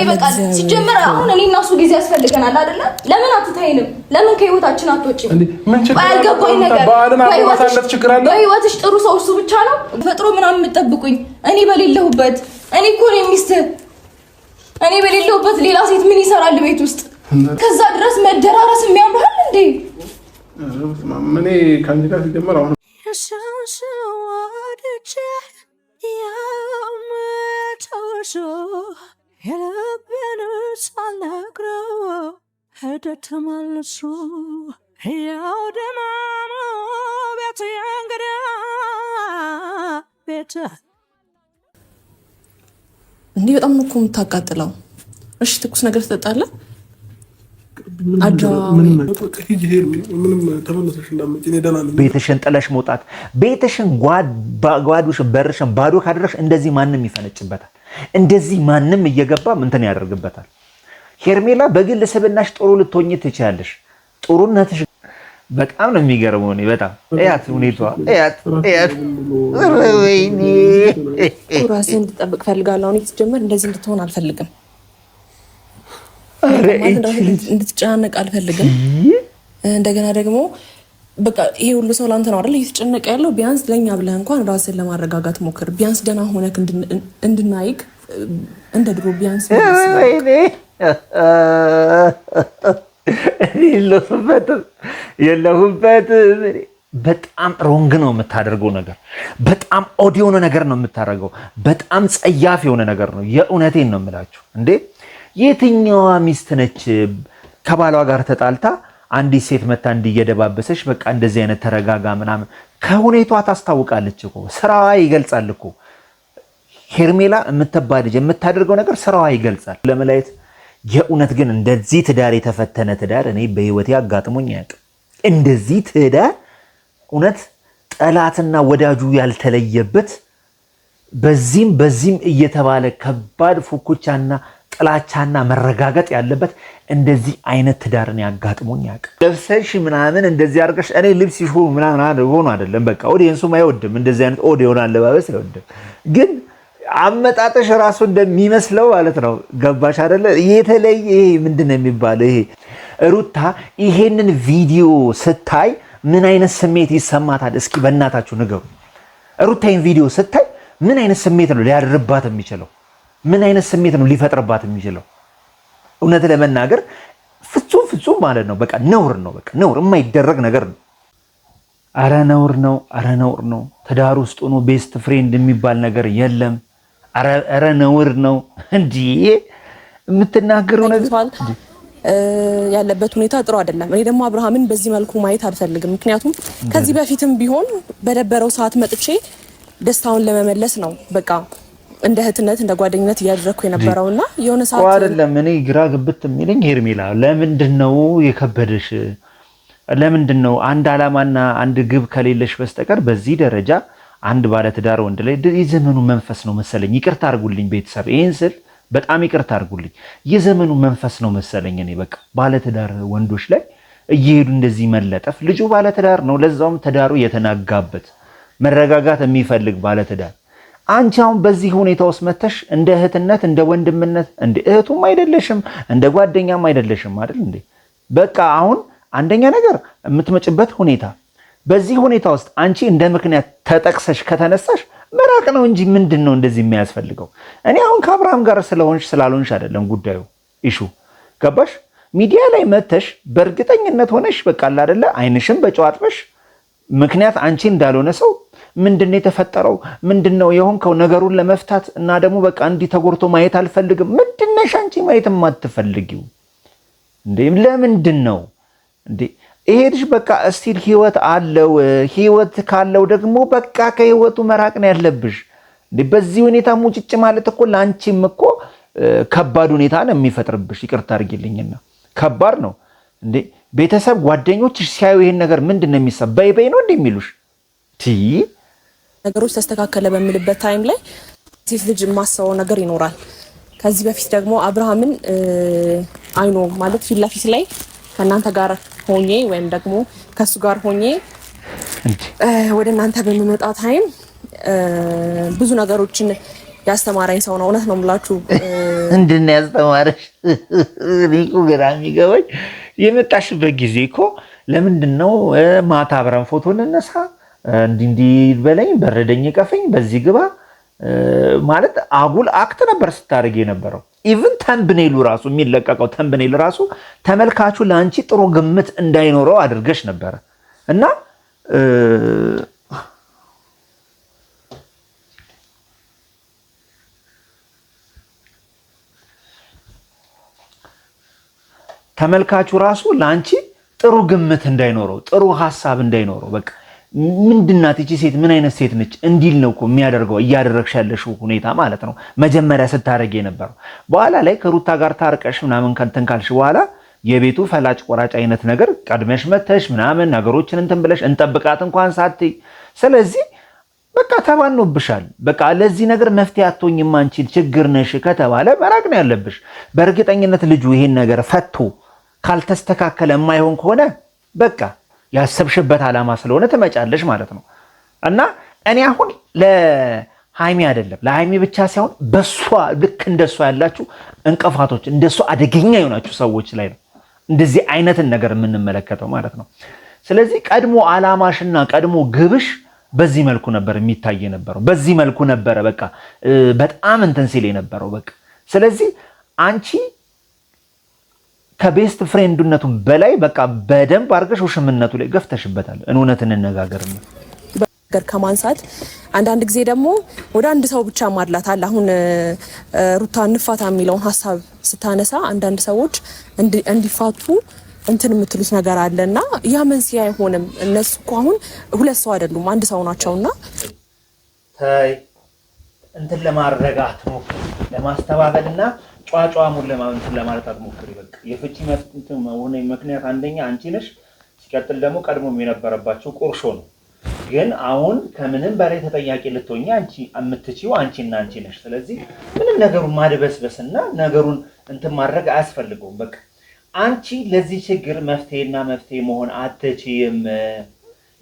ይበቃል። ሲጀመር አሁን እኔ እና እሱ ጊዜ ያስፈልገናል አይደለ? ለምን አትታይንም? ለምን ከህይወታችን አትወጪም? ምን ችግር አለ? ያልገባኝ ነገር በዓልን አብሮ ማሳለፍ ችግር አለ? በህይወትሽ ጥሩ ሰው እሱ ብቻ ነው ፈጥሮ ምናምን የምትጠብቁኝ እኔ በሌለሁበት። እኔ እኮ ነኝ ሚስትህ። እኔ በሌለሁበት ሌላ ሴት ምን ይሰራል ቤት ውስጥ? ከዛ ድረስ መደራረስ የሚያምርሃል እንዴ? እኔ ከአንቺ ጋር ሲጀመር አሁን ሄደ ተመልሶ ያው ደማሞ ቤት የእንግዳ ቤት። እንዲህ በጣም ነው እኮ የምታቃጥለው። እሺ ትኩስ ነገር ትጠጣለህ? ቤትሽን ጥለሽ መውጣት፣ ቤትሽን ጓዱሽን በርሽን ባዶ ካደረግሽ እንደዚህ ማንም ይፈነጭበታል። እንደዚህ ማንም እየገባ እንትን ያደርግበታል። ሄርሜላ በግል ስብናሽ ጥሩ ልትሆኝ ትችያለሽ። ጥሩነትሽ በጣም ነው የሚገርመው። እኔ በጣም እያት ሁኔታዋ እያት እያት፣ ወይኔ። ራስህን እንድጠብቅ ፈልጋለሁ። አሁን ሲጀመር እንደዚህ እንድትሆን አልፈልግም። እንድትጨናነቅ አልፈልግም። እንደገና ደግሞ በቃ ይሄ ሁሉ ሰው ለአንተ ነው አይደል እየተጨነቀ ያለው? ቢያንስ ለእኛ ብለህ እንኳን ራስህን ለማረጋጋት ሞክር። ቢያንስ ደህና ሆነህ እንድናይክ እንደ ድሮ ቢያንስ። ወይኔ፣ የለሁበትም የለሁበትም። በጣም wrong ነው የምታደርገው ነገር፣ በጣም odd የሆነ ነገር ነው የምታደርገው። በጣም ጸያፍ የሆነ ነገር ነው። የእውነቴን ነው የምላችሁ። እንዴ የትኛዋ ሚስት ነች ከባሏ ጋር ተጣልታ አንዲት ሴት መታ እንዲየደባበሰች በቃ እንደዚህ አይነት ተረጋጋ ምናምን? ከሁኔቷ ታስታውቃለች እኮ፣ ስራዋ ይገልጻል እኮ። ሄርሜላ የምትባል ልጅ የምታደርገው ነገር ስራዋ ይገልጻል። ለመለየት የእውነት ግን እንደዚህ ትዳር የተፈተነ ትዳር እኔ በህይወቴ አጋጥሞኝ አያውቅም። እንደዚህ ትዳር እውነት ጠላትና ወዳጁ ያልተለየበት፣ በዚህም በዚህም እየተባለ ከባድ ፉኩቻና ጥላቻና መረጋገጥ ያለበት እንደዚህ አይነት ትዳርን ያጋጥሞኝ አያውቅም። ለብሰሽ ምናምን እንደዚህ አድርገሽ፣ እኔ ልብስ ይሹ ምናምን ሆኖ አይደለም፣ በቃ audience ኡም አይወድም እንደዚህ አይነት odd የሆነ አለባበስ አይወድም። ግን አመጣጠሽ ራሱ እንደሚመስለው ማለት ነው። ገባሽ አይደለ? የተለየ ይሄ ምንድን ነው የሚባለው? ይሄ ሩታ ይሄንን ቪዲዮ ስታይ ምን አይነት ስሜት ይሰማታል? እስኪ በእናታችሁ ንገሩ። ሩታ ይሄን ቪዲዮ ስታይ ምን አይነት ስሜት ነው ሊያድርባት የሚችለው? ምን አይነት ስሜት ነው ሊፈጥርባት የሚችለው? እውነት ለመናገር ፍጹም ፍጹም ማለት ነው በቃ ነውር ነው። በቃ ነውር፣ የማይደረግ ነገር ነው። አረ ነውር ነው። አረ ነውር ነው። ትዳር ውስጥ ሆኖ best friend የሚባል ነገር የለም። አረ ነውር ነው። እንዲህ የምትናገረው ነገር ያለበት ሁኔታ ጥሩ አይደለም። እኔ ደግሞ አብርሃምን በዚህ መልኩ ማየት አልፈልግም። ምክንያቱም ከዚህ በፊትም ቢሆን በደበረው ሰዓት መጥቼ ደስታውን ለመመለስ ነው በቃ እንደ እህትነት እንደ ጓደኝነት እያደረግኩ የነበረውና የሆነ ሰዓት አይደለም። እኔ ግራ ግብት የሚለኝ ሄርሜላ ለምንድን ነው የከበደሽ? ለምንድን ነው አንድ አላማና አንድ ግብ ከሌለሽ በስተቀር በዚህ ደረጃ አንድ ባለትዳር ወንድ ላይ? የዘመኑ መንፈስ ነው መሰለኝ። ይቅርታ አድርጉልኝ ቤተሰብ፣ ይህን ስል በጣም ይቅርታ አድርጉልኝ። የዘመኑ መንፈስ ነው መሰለኝ። እኔ በቃ ባለትዳር ወንዶች ላይ እየሄዱ እንደዚህ መለጠፍ። ልጁ ባለትዳር ነው፣ ለዛውም ትዳሩ የተናጋበት መረጋጋት የሚፈልግ ባለትዳር። አንቺ አሁን በዚህ ሁኔታ ውስጥ መተሽ እንደ እህትነት እንደ ወንድምነት፣ እንደ እህቱም አይደለሽም እንደ ጓደኛም አይደለሽም አይደል እንዴ? በቃ አሁን አንደኛ ነገር የምትመጭበት ሁኔታ፣ በዚህ ሁኔታ ውስጥ አንቺ እንደ ምክንያት ተጠቅሰሽ ከተነሳሽ መራቅ ነው እንጂ ምንድን ነው እንደዚህ የሚያስፈልገው? እኔ አሁን ከአብርሃም ጋር ስለሆንሽ ስላልሆንሽ አይደለም ጉዳዩ፣ issue ገባሽ? ሚዲያ ላይ መተሽ በእርግጠኝነት ሆነሽ በቃ አይደለ አይንሽም በጨው አጥበሽ ምክንያት አንቺ እንዳልሆነ ሰው ምንድን ነው የተፈጠረው? ምንድን ነው የሆንከው? ነገሩን ለመፍታት እና ደግሞ በቃ እንዲህ ተጎድቶ ማየት አልፈልግም። ምንድነሽ አንቺ ማየት የማትፈልጊው እንዴ? ለምንድን ነው እንዴ? ይሄ ልጅ በቃ still ህይወት አለው። ህይወት ካለው ደግሞ በቃ ከህይወቱ መራቅ ነው ያለብሽ። እንዴ በዚህ ሁኔታ ሙጭጭ ማለት እኮ ለአንቺም እኮ ከባድ ሁኔታ ነው የሚፈጥርብሽ። ይቅርታ አድርጊልኝና ከባድ ነው እንዴ። ቤተሰብ ጓደኞችሽ ሲያዩ ይሄን ነገር ምንድን ነው የሚሰ በይ በይ ነው እንዴ የሚሉሽ? ቲ ነገሮች ተስተካከለ በሚልበት time ላይ ሴት ልጅ የማስበው ነገር ይኖራል። ከዚህ በፊት ደግሞ አብርሃምን አይኖ ማለት ፊት ለፊት ላይ ከእናንተ ጋር ሆኜ ወይም ደግሞ ከእሱ ጋር ሆኜ ወደ እናንተ በምመጣ time ብዙ ነገሮችን ያስተማረኝ ሰው ነው። እውነት ነው የምላችሁ። ምንድን ነው ያስተማረሽ? እኔ እኮ ግራ የሚገባኝ የመጣሽበት ጊዜ እኮ ለምንድን ነው ማታ አብረን ፎቶ እንነሳ፣ እንዲህ እንዲህ በለኝ፣ በረደኝ፣ ቀፈኝ፣ በዚህ ግባ ማለት አጉል act ነበር ስታደርግ የነበረው። Even thumbnail ኡ ራሱ የሚለቀቀው thumbnail ራሱ ተመልካቹ ለአንቺ ጥሩ ግምት እንዳይኖረው አድርገሽ ነበረ እና ተመልካቹ ራሱ ለአንቺ ጥሩ ግምት እንዳይኖረው፣ ጥሩ ሀሳብ እንዳይኖረው፣ በቃ ምንድናት ይቺ ሴት፣ ምን አይነት ሴት ነች እንዲል ነው እኮ የሚያደርገው፣ እያደረግሽ ያለሽው ሁኔታ ማለት ነው። መጀመሪያ ስታደርግ የነበረው፣ በኋላ ላይ ከሩታ ጋር ታርቀሽ ምናምን ከእንትን ካልሽ በኋላ የቤቱ ፈላጭ ቆራጭ አይነት ነገር ቀድመሽ መተሽ ምናምን ነገሮችን እንትን ብለሽ እንጠብቃት እንኳን ሳትይ፣ ስለዚህ በቃ ተባኖብሻል። በቃ ለዚህ ነገር መፍትሄ አትሆኝም፣ አንቺ ችግር ነሽ ከተባለ መራቅ ነው ያለብሽ። በእርግጠኝነት ልጁ ይሄን ነገር ፈቶ ካልተስተካከለ የማይሆን ከሆነ በቃ ያሰብሽበት ዓላማ ስለሆነ ትመጫለሽ ማለት ነው። እና እኔ አሁን ለሃይሚ አይደለም፣ ለሃይሚ ብቻ ሳይሆን በሷ ልክ እንደሷ ያላችሁ እንቅፋቶች፣ እንደሷ አደገኛ የሆናችሁ ሰዎች ላይ ነው እንደዚህ አይነትን ነገር የምንመለከተው ማለት ነው። ስለዚህ ቀድሞ ዓላማሽና ቀድሞ ግብሽ በዚህ መልኩ ነበር የሚታይ የነበረው። በዚህ መልኩ ነበረ በቃ በጣም እንትን ሲል የነበረው በቃ። ስለዚህ አንቺ ከ best friend ነቱ በላይ በቃ በደንብ አድርገሽ ውሽምነቱ ላይ ገፍተሽበታል። እውነት እንነጋገር ነው። ነገር ከማንሳት አንዳንድ ጊዜ ደግሞ ወደ አንድ ሰው ብቻ ማድላት አለ። አሁን ሩታ እንፋታ የሚለውን ሀሳብ ስታነሳ አንዳንድ ሰዎች እንዲፋቱ እንትን የምትሉት ነገር አለ እና ያ መንስኤ አይሆንም። እነሱ እኮ አሁን ሁለት ሰው አይደሉም፣ አንድ ሰው ናቸውና ተይ፣ እንትን ለማድረግ አትሞክሪ፣ ለማስተባበልና ጫጫሙን ለማንትን ለማለት አትሞክሪ። በቃ የፍቺ መሆነ ምክንያት አንደኛ አንቺ ነሽ፣ ሲቀጥል ደግሞ ቀድሞም የነበረባቸው ቁርሾ ነው። ግን አሁን ከምንም በላይ ተጠያቂ ልትሆኚ አንቺ የምትችይው አንቺና አንቺ ነሽ። ስለዚህ ምንም ነገሩን ማድበስበስና ነገሩን እንትን ማድረግ አያስፈልገውም። በቃ አንቺ ለዚህ ችግር መፍትሄና መፍትሄ መሆን አትችይም።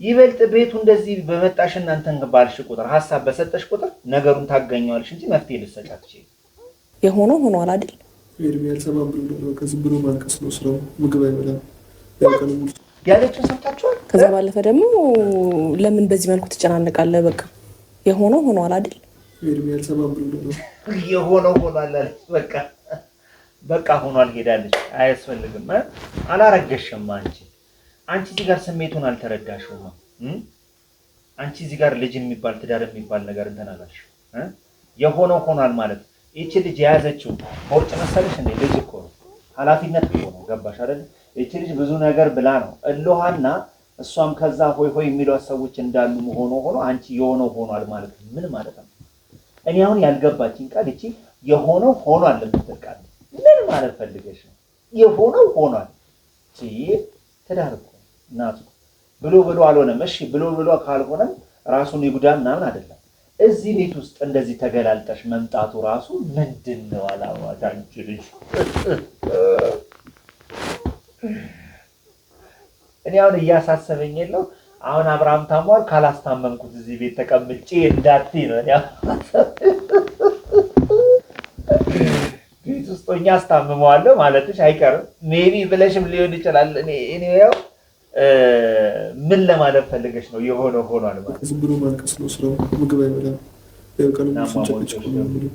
ይበልጥ ቤቱ እንደዚህ በመጣሽ እናንተን ባልሽ ቁጥር፣ ሀሳብ በሰጠሽ ቁጥር ነገሩን ታገኘዋለሽ እንጂ መፍትሄ ልትሰጪ አትችይም። የሆነው ሆኗል አይደል? ኤርሚ አልሰማም ብሎ ነው። በቃ ዝም ብሎ ማልቀስ ነው ስራው። ምግብ አይበላም። ያው ቀኑ ሙሉ ያለችውን ሰምታችኋል። ከዛ ባለፈ ደግሞ ለምን በዚህ መልኩ ትጨናነቃለህ? በቃ የሆነው ሆኗል አይደል? ኤርሚ አልሰማም ብሎ ነው። የሆነው ሆኗል አለች። በቃ በቃ ሆኗል፣ ሄዳለች። አያስፈልግም። አላረገሽም። አንቺ እዚህ ጋር ስሜቱን አልተረዳሽውም። አንቺ እዚህ ጋር ልጅ የሚባል፣ ትዳር የሚባል ነገር እንትን አላልሽም። የሆነው ሆኗል ማለት ይቺ ልጅ የያዘችው ቦርጭ መሰለሽ እንዴ? ልጅ እኮ ነው፣ ኃላፊነት እኮ ነው። ገባሽ አይደል? ይቺ ልጅ ብዙ ነገር ብላ ነው እልሃና እሷም ከዛ ሆይ ሆይ የሚሏት ሰዎች እንዳሉ ሆኖ ሆኖ አንቺ የሆነው ሆኗል ማለት ምን ማለት ነው? እኔ አሁን ያልገባችኝ ቃል እቺ የሆነው ሆኗል የምትል ቃል ምን ማለት ፈልገሽ ነው? የሆነው ሆኗል። እቺ ትዳር እኮ እናቱ ብሎ ብሎ አልሆነም። እሺ ብሎ ብሎ ካልሆነም ራሱን ይጉዳ ምናምን አይደለም። እዚህ ቤት ውስጥ እንደዚህ ተገላልጠሽ መምጣቱ ራሱ ምንድን ነው አላማሽ? አንቺ ልጅ፣ እኔ አሁን እያሳሰበኝ የለው፣ አሁን አብርሃም ታሟል፣ ካላስታመምኩት እዚህ ቤት ተቀምጬ እንዳትይ ነው። እኔ አሁን ቤት ውስጥ ሆኜ አስታምመዋለሁ ማለትሽ አይቀርም። Maybe ብለሽም ሊሆን ይችላል። እኔ ያው ምን ለማለት ፈልገሽ ነው? የሆነው ሆኗል ማለት ዝም ብሎ ማልቀስ ነው ስራው። ምግብ አይበላም። ያው ቀኑ ሙሉ ስንጨቀጭቀው ነው የሚውለው።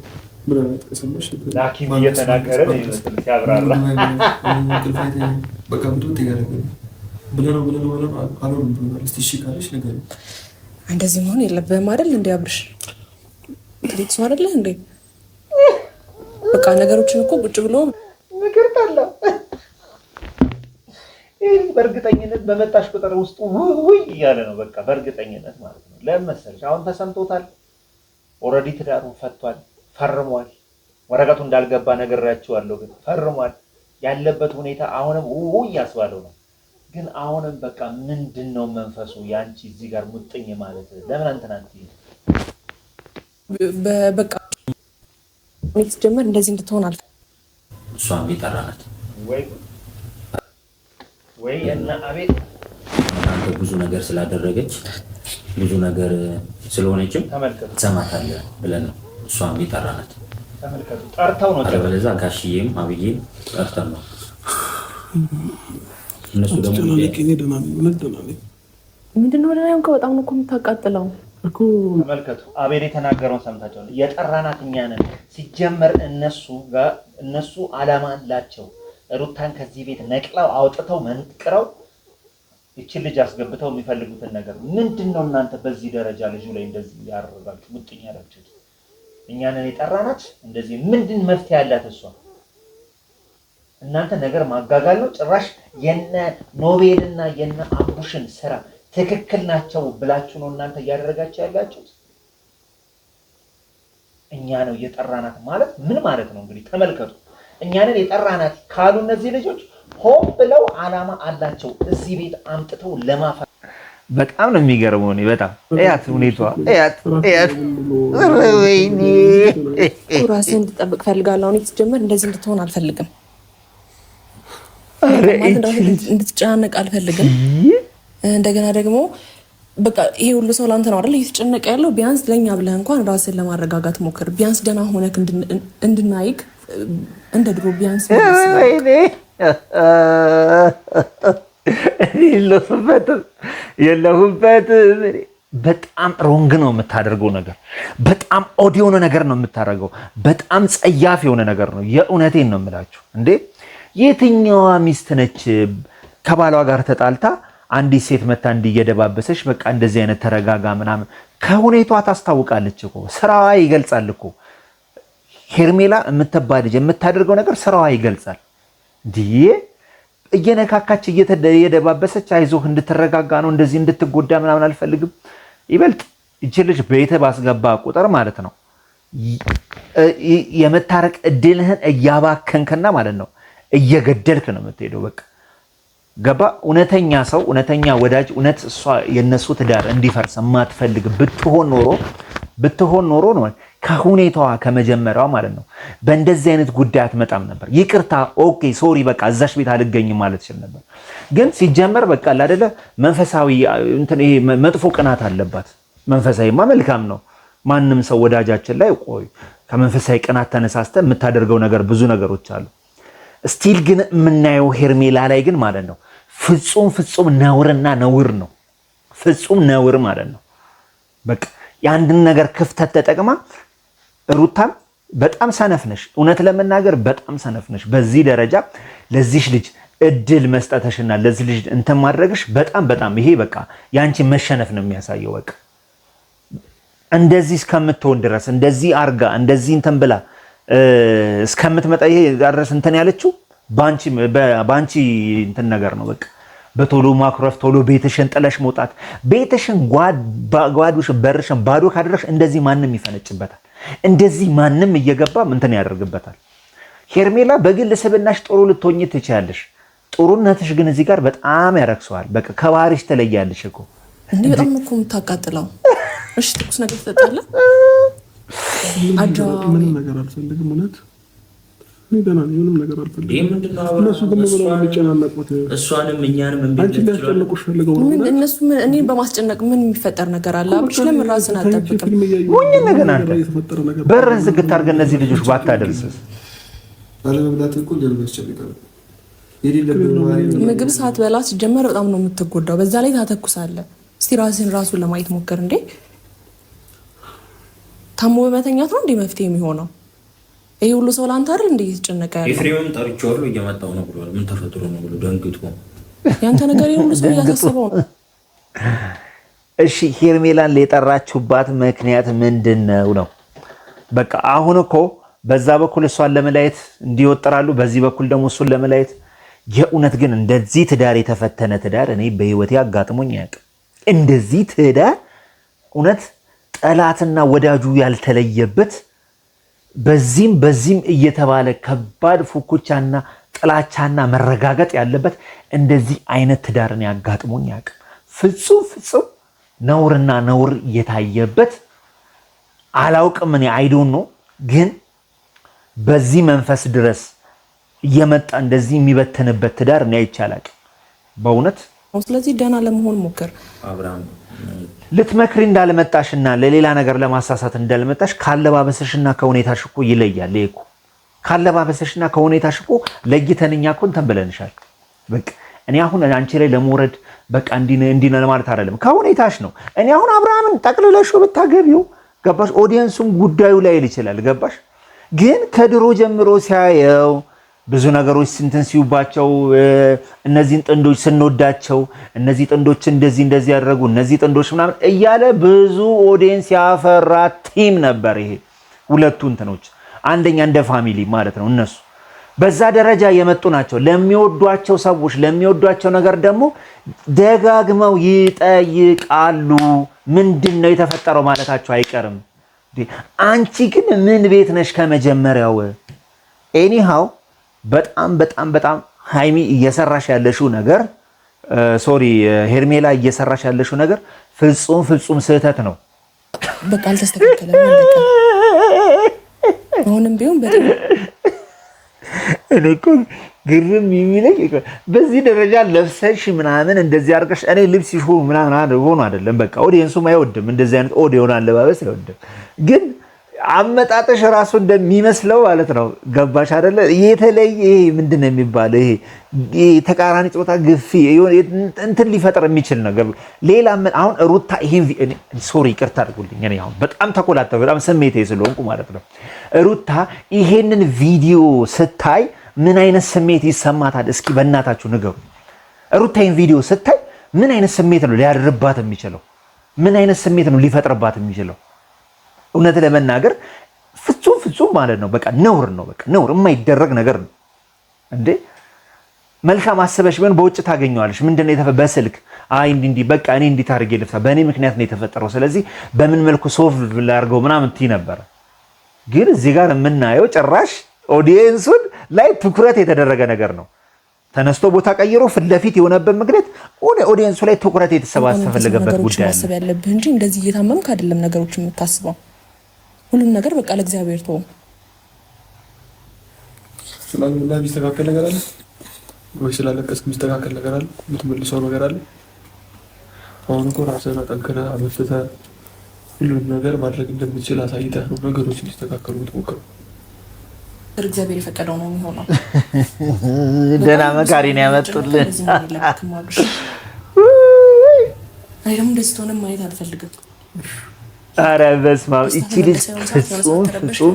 ምናልባት ከሰማሽ ላኪም እየተናገረ ነው ይመስል ሲያብራራ። ምግብ አይበላም፣ እንቅልፍ አይተኛም። በቃ ብጥብጥ እያደረገ ነው። ብለነው ብለነው ብለነው አልሆንም ብሎናል። እስኪ እሺ ካለሽ ንገሪው። እንደዚህ መሆን የለብህም አይደል? እንዴ አብርሽ፣ ትልቅ ሰው አይደለህ እንዴ? በቃ ነገሮችን እኮ ቁጭ ብሎ ምክር ጠላ። ይህ በእርግጠኝነት በመጣሽ ቁጥር ውስጡ ውይ እያለ ነው። በቃ በእርግጠኝነት ማለት ነው። ለምን መሰለሽ? አሁን ተሰምቶታል። Already ትዳሩን ፈቷል፣ ፈርሟል። ወረቀቱ እንዳልገባ ነግሬያቸዋለሁ፣ ግን ፈርሟል። ያለበት ሁኔታ አሁንም ውይ እያስባለው ነው። ግን አሁንም በቃ ምንድን ነው መንፈሱ ያንቺ እዚህ ጋር ሙጥኝ ማለት ለምን አንተን አትይም? በቃ ሲጀመር እንደዚህ እንድትሆን አልፈ እሷም የጠራናት ወይ ወይ እና አቤት አንተ ብዙ ነገር ስላደረገች፣ ብዙ ነገር ስለሆነችም ተመልከቱ። ትሰማታለህ ብለን ነው። እሷም የጠራናት። ተመልከቱ፣ ጠርተው ነው። አለበለዚያ ጋሽዬም አብዬም ጠርተን ነው። እነሱ ደግሞ አትጨናነቂ፣ እኔ ደህና ነኝ፣ እውነት ደህና ነኝ። ምንድን ነው ደህና የሆንከው? በጣም ነው እኮ የምታቃጥለው። እኮ ተመልከቱ፣ አቤል የተናገረውን ሰምታችኋል። የጠራናት እኛ ነን። ሲጀመር እነሱ ጋር እነሱ አላማ አላቸው። ሩታን ከዚህ ቤት ነቅለው አውጥተው መንቅረው ይችን ልጅ አስገብተው የሚፈልጉትን ነገር ምንድን ነው? እናንተ በዚህ ደረጃ ልጁ ላይ እንደዚህ ያደረጋችሁ ሙጥኝ ያላችሁት እኛንን የጠራናት እንደዚህ ምንድን መፍትሄ ያላት እሷ? እናንተ ነገር ማጋጋል ነው። ጭራሽ የነ ኖቤልና የነ አቡሽን ስራ ትክክል ናቸው ብላችሁ ነው እናንተ እያደረጋችሁ ያላችሁት። እኛ ነው የጠራናት ማለት ምን ማለት ነው? እንግዲህ ተመልከቱ። እኛንን የጠራናት ካሉ እነዚህ ልጆች ሆን ብለው አላማ አላቸው እዚህ ቤት አምጥተው ለማፈ በጣም ነው የሚገርመው። እኔ በጣም እያት ሁኔታዋ እያት እያት፣ ወይኔ። ራስህን እንድጠብቅ ፈልጋለሁ። አሁን የተጀመር እንደዚህ እንድትሆን አልፈልግም። ኧረ ማለት ይህቺ ልጅ እንድትጨናነቅ አልፈልግም። እንደገና ደግሞ በቃ ይሄ ሁሉ ሰው ለአንተ ነው አይደል እየተጨነቀ ያለው? ቢያንስ ለእኛ ብለህ እንኳን ራስህን ለማረጋጋት ሞክር። ቢያንስ ደህና ሆነክ እንድናይክ እንደ ድሮ ቢያንስ ወይኔ፣ እኔ የለሁበትም የለሁበትም። በጣም wrong ነው የምታደርገው ነገር፣ በጣም odd የሆነ ነገር ነው የምታደርገው። በጣም ጸያፍ የሆነ ነገር ነው። የእውነቴን ነው የምላችሁ። እንዴ፣ የትኛዋ ሚስት ነች ከባሏ ጋር ተጣልታ አንዲት ሴት መታ እንዲህ እየደባበሰች በቃ እንደዚህ አይነት ተረጋጋ ምናምን? ከሁኔቷ ታስታውቃለች እኮ፣ ስራዋ ይገልጻል እኮ። ሄርሜላ የምትባል ልጅ የምታደርገው ነገር ስራዋ ይገልጻል። እንዲህ እየነካካች እየደባበሰች አይዞህ እንድትረጋጋ ነው፣ እንደዚህ እንድትጎዳ ምናምን አልፈልግም። ይበልጥ ይቺ ልጅ ቤተ ባስገባ ቁጥር ማለት ነው የመታረቅ እድልህን እያባከንክና ማለት ነው እየገደልክ ነው የምትሄደው። በቃ ገባ። እውነተኛ ሰው፣ እውነተኛ ወዳጅ፣ እውነት እሷ የነሱ ትዳር እንዲፈርስ የማትፈልግ ብትሆን ኖሮ ነው ከሁኔታዋ ከመጀመሪያዋ ማለት ነው በእንደዚህ አይነት ጉዳይ አትመጣም ነበር። ይቅርታ፣ okay፣ sorry፣ በቃ እዛሽ ቤት አልገኝም ማለት ይችል ነበር። ግን ሲጀመር በቃ አይደለ መንፈሳዊ እንትን ይሄ መጥፎ ቅናት አለባት። መንፈሳዊማ መልካም ነው። ማንም ሰው ወዳጃችን ላይ ቆይ ከመንፈሳዊ ቅናት ተነሳስተ የምታደርገው ነገር ብዙ ነገሮች አሉ። Still ግን የምናየው ሄርሜላ ላይ ግን ማለት ነው ፍጹም ፍጹም ነውርና ነውር ነው። ፍጹም ነውር ማለት ነው። በቃ የአንድን ነገር ክፍተት ተጠቅማ ሩታም በጣም ሰነፍ ነሽ፣ እውነት ለመናገር በጣም ሰነፍ ነሽ። በዚህ ደረጃ ለዚሽ ልጅ እድል መስጠተሽና ለዚህ ልጅ እንትን ማድረግሽ በጣም በጣም ይሄ በቃ የአንቺ መሸነፍ ነው የሚያሳየው። በቃ እንደዚህ እስከምትሆን ድረስ፣ እንደዚህ አርጋ እንደዚህ እንትን ብላ እስከምትመጣ ይሄ ድረስ እንትን ያለችው ባንቺ እንትን ነገር ነው። በቃ በቶሎ ማኩረፍ፣ ቶሎ ቤትሽን ጥለሽ መውጣት፣ ቤትሽን ጓዱሽን በርሽን ባዶ ካደረግሽ እንደዚህ ማንም ይፈነጭበታል። እንደዚህ ማንም እየገባ እንትን ያደርግበታል። ሄርሜላ በግል ስብናሽ ጥሩ ልትሆኚ ትችያለሽ። ጥሩነትሽ ግን እዚህ ጋር በጣም ያረክሰዋል። በቃ ከባህሪሽ ትለያለሽ እኮ። እንዲህ በጣም እኮ የምታቃጥለው። እሺ ትኩስ ነገር ትጠጣለህ? ምንም ነገር አልፈልግም። እውነት እኔ ደህና ነኝ። ምንም ነገር አልፈልግም። ይህ ምንድን ነው? እነሱ ዝም ብለው ነው የሚጨናነቁት። እሷንም እኛንም እምቢ አንቺ ሊያስጨንቁሽ ፈልገው ነው። ምን እነሱ ምን እኔን በማስጨነቅ ምን የሚፈጠር ነገር አለ? አብርሽ ለምን ራስን አትጠብቅም? ፊልም እያዩ ሞኝ ነገር አንተ። የተፈጠረ ነገር በርን ዝግት አድርገህ እነዚህ ልጆች ባታደርስስ? አለመብላት እኮ እኛንም ያስጨንቃል። የሌለብን ባህሪ ነው። ምግብ ሳትበላ ሲጀመር በጣም ነው የምትጎዳው። በዛ ላይ ታተኩሳለህ። እስቲ ራስን ራሱን ለማየት ሞክር እንዴ። ታሞ በመተኛት ነው እንዴ መፍትሄ የሚሆነው? ይሄ ሁሉ ሰው ለአንተ አይደል እንዴ እየተጨነቀ ያለው? ኤፍሬምም ጠርቼዋለሁ፣ እየመጣሁ ነው ብሏል። ምን ተፈጥሮ ነው ብሎ ደንግጦ። ያንተ ነገር ይሄ ሁሉ ሰው እያሳሰበው ነው። እሺ ሄርሜላን የጠራችሁባት ምክንያት ምንድን ነው ነው? በቃ አሁን እኮ በዛ በኩል እሷን ለመለየት እንዲወጥራሉ፣ በዚህ በኩል ደግሞ እሱን ለመለየት። የእውነት ግን እንደዚህ ትዳር የተፈተነ ትዳር እኔ በህይወቴ አጋጥሞኝ አያውቅም። እንደዚህ ትዳር እውነት ጠላትና ወዳጁ ያልተለየበት፣ በዚህም በዚህም እየተባለ ከባድ ፉኩቻና ጥላቻና መረጋገጥ ያለበት እንደዚህ አይነት ትዳርን ያጋጥሞኝ አያውቅም። ፍጹም ፍጹም ነውርና ነውር እየታየበት አላውቅም። እኔ I don't know፣ ግን በዚህ መንፈስ ድረስ እየመጣ እንደዚህ የሚበትንበት ትዳር እኔ አይቼ አላውቅም። በእውነት። ስለዚህ ደህና ለመሆን ሞክር። አብርሃም ልትመክሪ እንዳልመጣሽና ለሌላ ነገር ለማሳሳት እንዳልመጣሽ ካለባበስሽና ከሁኔታሽ እኮ ይለያል። ይሄ እኮ ካለባበስሽና ከሁኔታሽ እኮ ለይተን እኛ እኮ እንትን ብለንሻል። በቃ እኔ አሁን አንቺ ላይ ለመውረድ በቃ እንዲህ እንዲህ ለማለት አይደለም፣ ከሁኔታሽ ነው። እኔ አሁን አብርሃምን ጠቅልለሽው ብታገቢው ገባሽ፣ audience ኡም ጉዳዩ ላይ ይችላል። ገባሽ? ግን ከድሮ ጀምሮ ሲያየው ብዙ ነገሮች ስንትን ሲዩባቸው እነዚህን ጥንዶች ስንወዳቸው እነዚህ ጥንዶች እንደዚህ እንደዚህ ያደረጉ እነዚህ ጥንዶች ምናምን እያለ ብዙ audience ያፈራ team ነበር። ይሄ ሁለቱ እንትኖች አንደኛ እንደ family ማለት ነው። እነሱ በዛ ደረጃ የመጡ ናቸው። ለሚወዷቸው ሰዎች ለሚወዷቸው ነገር ደግሞ ደጋግመው ይጠይቃሉ። ምንድን ነው የተፈጠረው ማለታቸው አይቀርም። አንቺ ግን ምን ቤት ነሽ ከመጀመሪያው? Anyhow በጣም በጣም በጣም ሃይሚ እየሰራሽ ያለሽው ነገር፣ sorry፣ ሄርሜላ እየሰራሽ ያለሽው ነገር ፍጹም ፍጹም ስህተት ነው። በቃ አልተስተካከለም። አለቀ። አሁንም ቢሆን በጣም እኔ እኮ ግርም የሚለኝ በዚህ ደረጃ ለብሰሽ ምናምን እንደዚህ አድርገሽ፣ እኔ ልብስ ይሁን ምናምን ሆኖ አይደለም። በቃ audience ኡም አይወድም እንደዚህ አይነት odd የሆነ አለባበስ አይወድም። ግን አመጣጠሽ ራሱ እንደሚመስለው ማለት ነው። ገባሽ አይደለ? የተለየ ይሄ ምንድን ነው የሚባለው? ይሄ ተቃራኒ ጾታ ግፊ እንትን ሊፈጥር የሚችል ነገር ሌላ አሁን ሩታ ይሄን፣ sorry ይቅርታ አድርጉልኝ። እኔ አሁን በጣም ተኮላተፍኩ፣ በጣም ስሜታዊ ስለሆንኩ ማለት ነው። ሩታ ይሄንን ቪዲዮ ስታይ ምን አይነት ስሜት ይሰማታል? እስኪ በእናታችሁ ንገሩ። ሩታ ይሄን ቪዲዮ ስታይ ምን አይነት ስሜት ነው ሊያድርባት የሚችለው? ምን አይነት ስሜት ነው ሊፈጥርባት የሚችለው? እውነት ለመናገር ፍጹም ፍጹም ማለት ነው በቃ ነውር ነው። በቃ ነውር፣ የማይደረግ ነገር ነው እንዴ! መልካም አስበሽ ቢሆን በውጭ ታገኘዋለሽ። ምንድን ነው በስልክ አይ እንዲህ እንዲህ በቃ እኔ እንዲህ ታርጌ ልፍታ፣ በእኔ ምክንያት ነው የተፈጠረው፣ ስለዚህ በምን መልኩ solve ላድርገው ምናምን ትይ ነበረ። ግን እዚህ ጋር የምናየው ጭራሽ audience ኡን ላይ ትኩረት የተደረገ ነገር ነው። ተነስቶ ቦታ ቀይሮ ፊት ለፊት የሆነበት ምክንያት audience ኡ ላይ ትኩረት የተሰባሰፈለገበት ጉዳይ ማሰብ ያለብህ እንጂ እንደዚህ እየታመምክ አይደለም ነገሮች የምታስበው። ሁሉም ነገር በቃ ለእግዚአብሔር ተወው። ስላልበላህ የሚስተካከል ነገር አለ ወይ? ስላለቀስክ የሚስተካከል ነገር አለ? የምትመልሰው ነገር አለ? አሁን እኮ ራስህን አጠንክረህ አበርትተህ ሁሉንም ነገር ማድረግ እንደምትችል አሳይተህ ነው ነገሮች እንዲስተካከሉ የምትሞክረው። እግዚአብሔር የፈቀደው ነው የሚሆነው። ደህና መካሪ ነው ያመጡልን። እኔ ደግሞ እንደዚህ ትሆንም ማየት አልፈልግም። ኧረ በስመ አብ! ይቺ ልጅ ፍጹም ፍጹም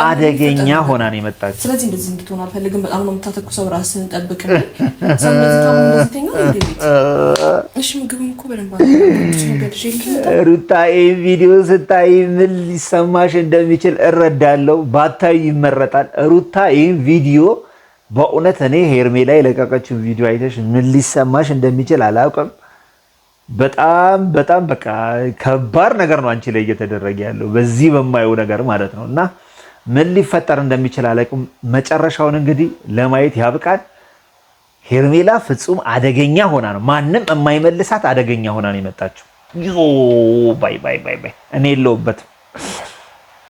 አደገኛ ሆና ነው የመጣችው። ስለዚህ እንደዚህ እንድትሆን አልፈልግም። በጣም ነው የምታተኩሰው። ራስህን ጠብቅ። ሰው እንደዚህ ታሞ እንደዚህ ተኛ እንደ ቤት። እሺ ምግብም እኮ በደንብ ሩታ ይሄን ቪዲዮ ስታይ ምን ሊሰማሽ እንደሚችል እረዳለሁ። ባታይ ይመረጣል። ሩታ ይህን ቪዲዮ በእውነት እኔ ሄርሜላ የለቀቀችውን ቪዲዮ አይተሽ ምን ሊሰማሽ እንደሚችል አላውቅም። በጣም በጣም በቃ ከባድ ነገር ነው አንቺ ላይ እየተደረገ ያለው በዚህ በማየው ነገር ማለት ነው። እና ምን ሊፈጠር እንደሚችል አላውቅም። መጨረሻውን እንግዲህ ለማየት ያብቃል። ሄርሜላ ፍጹም አደገኛ ሆና ነው፣ ማንም የማይመልሳት አደገኛ ሆና ነው የመጣችው። Bye bye bye bye። እኔ የለሁበትም።